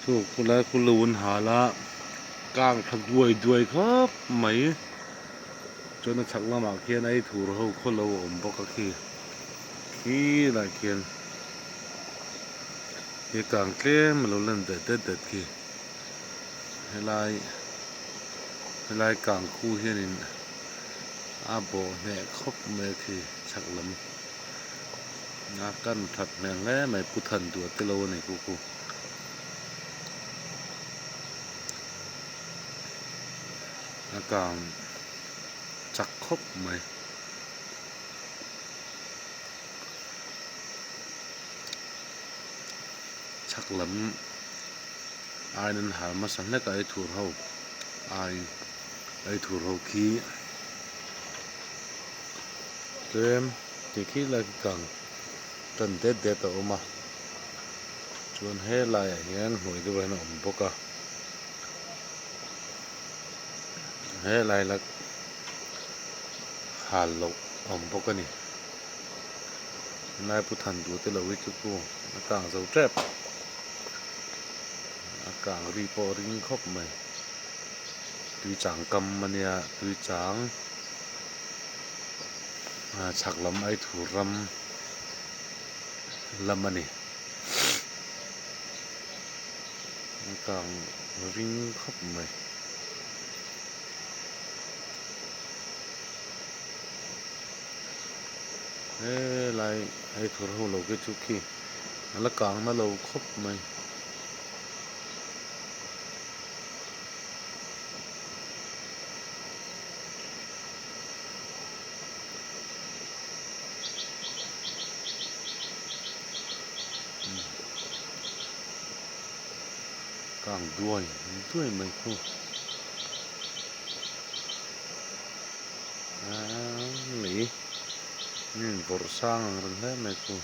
Khu khulai khu lo an hal a kang tha duai duai khawp mai chuan a chhak lamah khian ei thur ho khaw lo a awm bawk a khi khilaiah khian he kang tlem a lo lan ve det det khi helai helai kang khu hianin a bawh hneh khawp mai a khi chhak lam a kan that hmel hle mai pu than duh te lo a ni khu khu. A kang chak khawp mai. Chhak lam aiin an hal hmasa hlek a ei thur ho aiin ei thur ho khi tlem ti khi lai khi kang tan det det a awm a chuan helaiah hian hnuai deuhah hian a awm bawk a helai la hal loh a awm bawk a ni. Helai pu than duh te lo hi chu khu a kang zo tep a kang ri pawh a ring khawp mai tui chang kam a nia tui chang chhak lam ai thur ram lam a ni a kang ring khawp mai. Helai hei thur ho lo khi chu khi a la kang na lo khawp mai. Kang duai duai mai khu. Lei vawrh sang ang reng hle mai khu.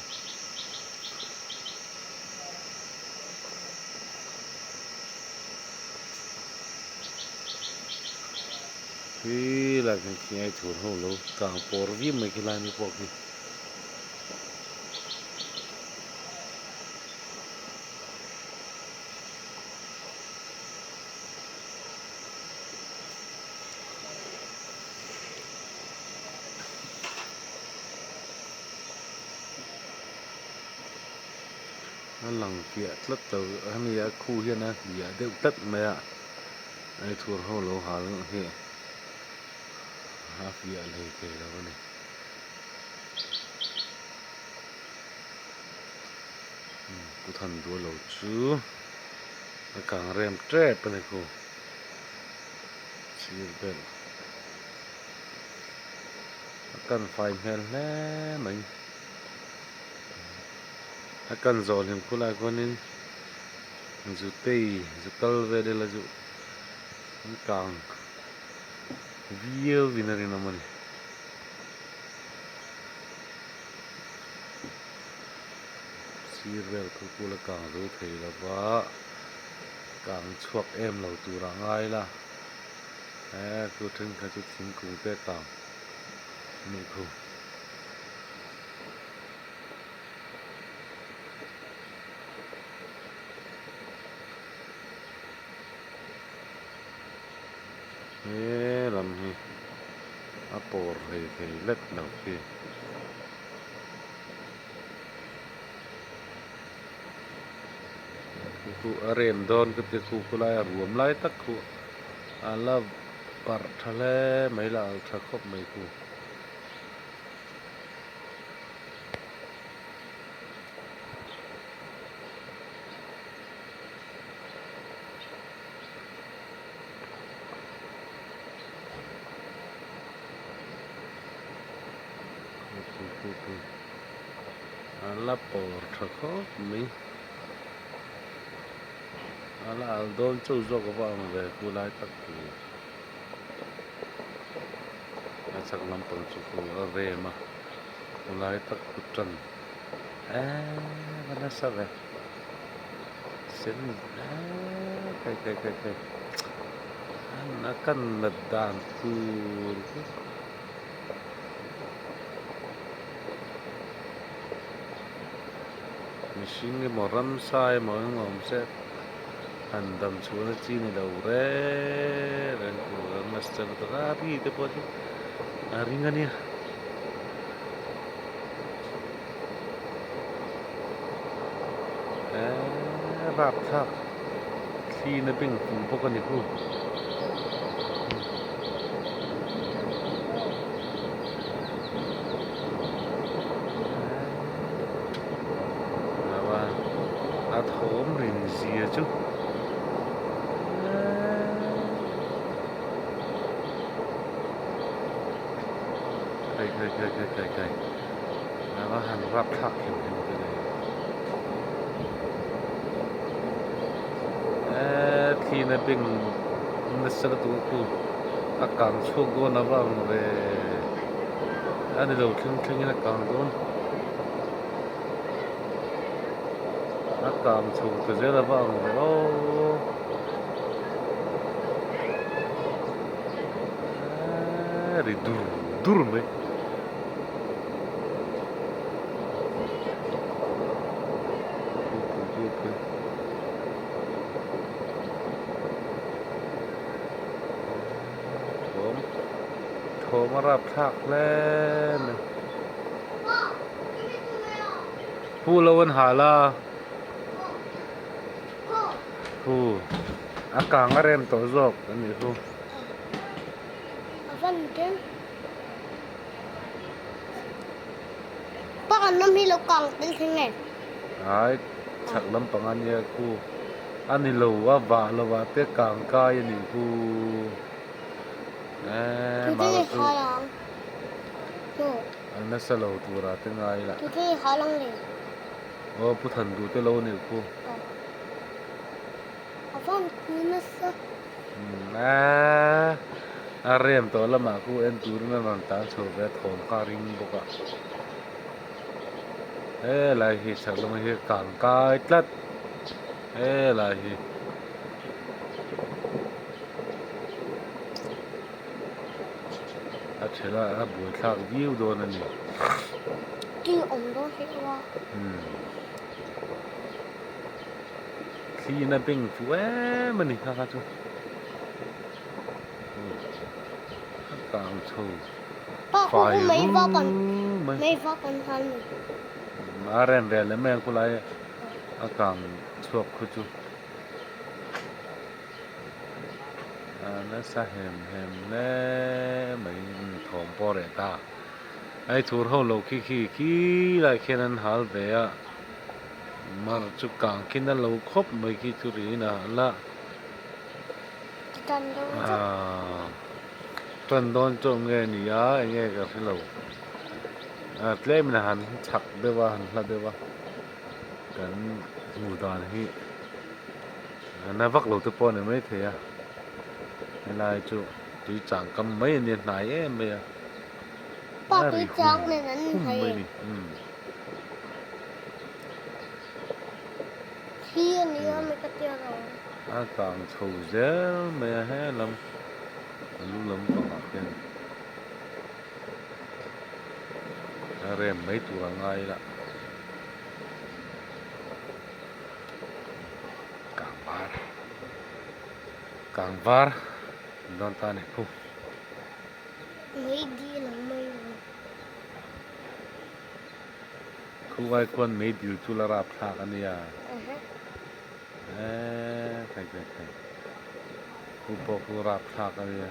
Khi lai khian khi ai thur ho lo kang pawr viau mai khi lai mi pawh khi. A lang fiah tlat lo a ni a khu hian a hliah deuh tlat mai a ei thur ho lo hal hi a fiah hlei thei lo a ni. Pu Thanduha lo chu a kang rem tep a ni khu. Sir vel a kan fai hmel hle mai a kan zawh hlim khulai khuanin zu tei zu kal vel ila zu an kang viau in a rinawm a ni. Sir vel khu kul a kang zo thei lova. Kang chhuak em lo tur a ngai la he chu thenkhat chu thingkung te kang a nih khu. He lam hi a pawr hlei thei lek lo khi. Khu a rem dawn ka ti khu khu lai a ruam lai tak khu a la parh tha hle mai la alh tha khawp mai khu. A la pawr tha khawp mai a la al dawn chauh zawk a va ang ve khu lai tak khu a chhak lampang chu khu a rem a khu lai tak khu tan eee va nasa ve sen eee kai kai kai kai a kan nat dan tur chu. Mihring emaw ramsa emaw eng awm se Han dam chhuahna chi ni lo reng reng tur an nasa lutuk a, a ri te pawh chu a ring a nia. Eee rapthlak thli na beng fuh bawk a ni hu. A thawm rin zia chu khai khai khai khai khai khai a va han rap thlak hem hem te le eee thli na beng nasa lutuk a khu a kang chhuak dawn a va ang ve a ni lo thleng thleng in a kang dawn. A kang chho ta zel a va ang ve aw. Eeee ri dur dur mai. Pui pui pui. Thawm thawm a rapthlak hle mai. Hu lo an hal a, hu a kang a rem tawh zawk a nih hu. Ai chhak lampang a nia khu a ni lo a vah lo ah te kang kai a nih khu eee mahse chu. A nasa lo tura te ngai la. Tute hi ha lang le. Aw pu than duh te lo nih khu. A van khu nasa. Eee a rem tawh lamah khu en turin a rawn tlan chho ve a thawm kha a ring bawk a. Helai hi chhak lamah hi kang kai tlat helai hi. A ṭhela a buaithlak viau dawn a ni. Thil awm dawn hle a. Umm. Thli in a beng fuh em a ni kha kha chu. Umm. A kang chho fai ru mai. A rem ve leh mai ang khulai a kang chhuak khu chu. A nasa hem hem hle mai thawm pawh a reh ta a thur ho lo khi khi khi lai khian an hal ve a mar chu kang khin a lo khawp mai khi chu riin a hal a aaa tan dawn chu nge ni a eng nge ka hre lo a tlem in a han chhak deuh a han hla deuh a kan hmuh dan hi. Na vak lo te pawh a ni maithei a helai chu tui chang kam mai a nia hnai em mai a a ri hum hum mai a ni umm. A kang chho zel mai a helam a lu lampangah khian a rem mai tur a ngai la. Kangvar kangvar dawn ta a ni khu. Mai dil ang mai lo. Khu ai khuan mei dil chu la rap thlak a nia. Eee khai khai khai khu pawh khu rap thlak a nia.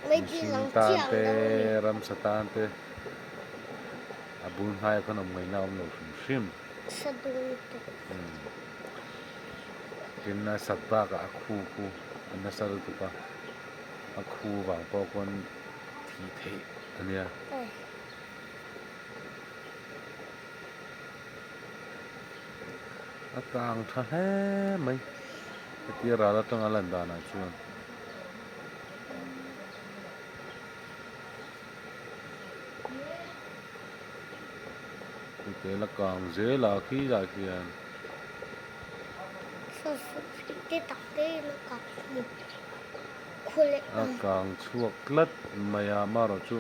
Mihring tan te ramsa tan te a bul hnaiah khan awm ngaihna a awm lo hrim hrim. Sa dun lutuk. Tin a sat bakah a khu khu a nasa lutuk a, a khu vang pawh khawn thih theih a nia. A kang tha hle mai hetia ral atanga lan danah chuan. Tel a kang zel a khi lah khian. A kang chhuak tlat mai a amaherawh chu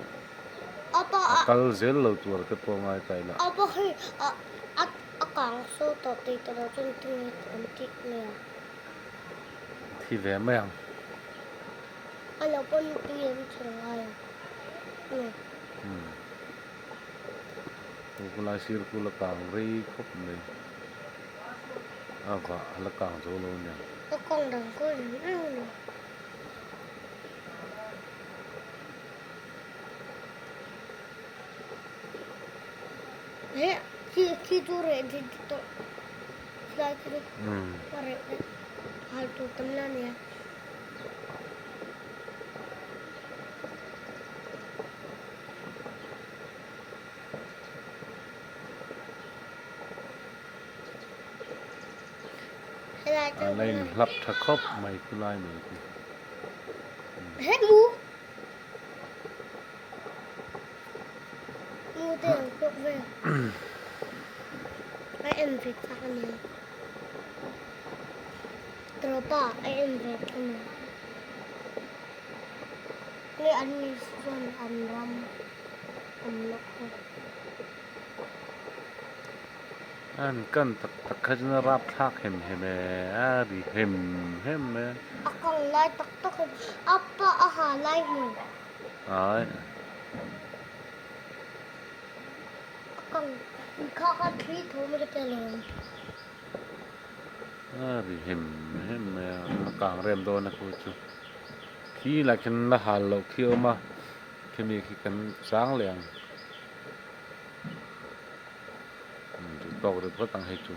a kal zel lo tur te pawh ngai ta ila. thi ve mai ang. A lo pawn tui an chhun ngai ang. Umm. Chu khulai sir khu la kang rei khawp mai. A vah a la kang zo lo aniang. A kawng dang khu reng reng a ni. He khi khi chu reh dit tawh. Khilai khi chu a reh daih. Hal tur tam la nia. A la inhlap tha khawp mai khulai mai khi. Tropa a en ve thung a. Nge an ni chuan an ram awm loh pawh. An kan tak tak kha chuan a rap thlak hem hem e, a ri hem hem e. A kang lai tak tak a, a pa a ha lai hmun. Ai. A kang kha kha thli thawm ka tia lo. A ri hem hem mai a, a kang rem dawn a khu chu. Khi lah khian la hal loh khi a awm a, khimi khi kan chang leh ang. Umm duh tawk rih phawt ang hei chu.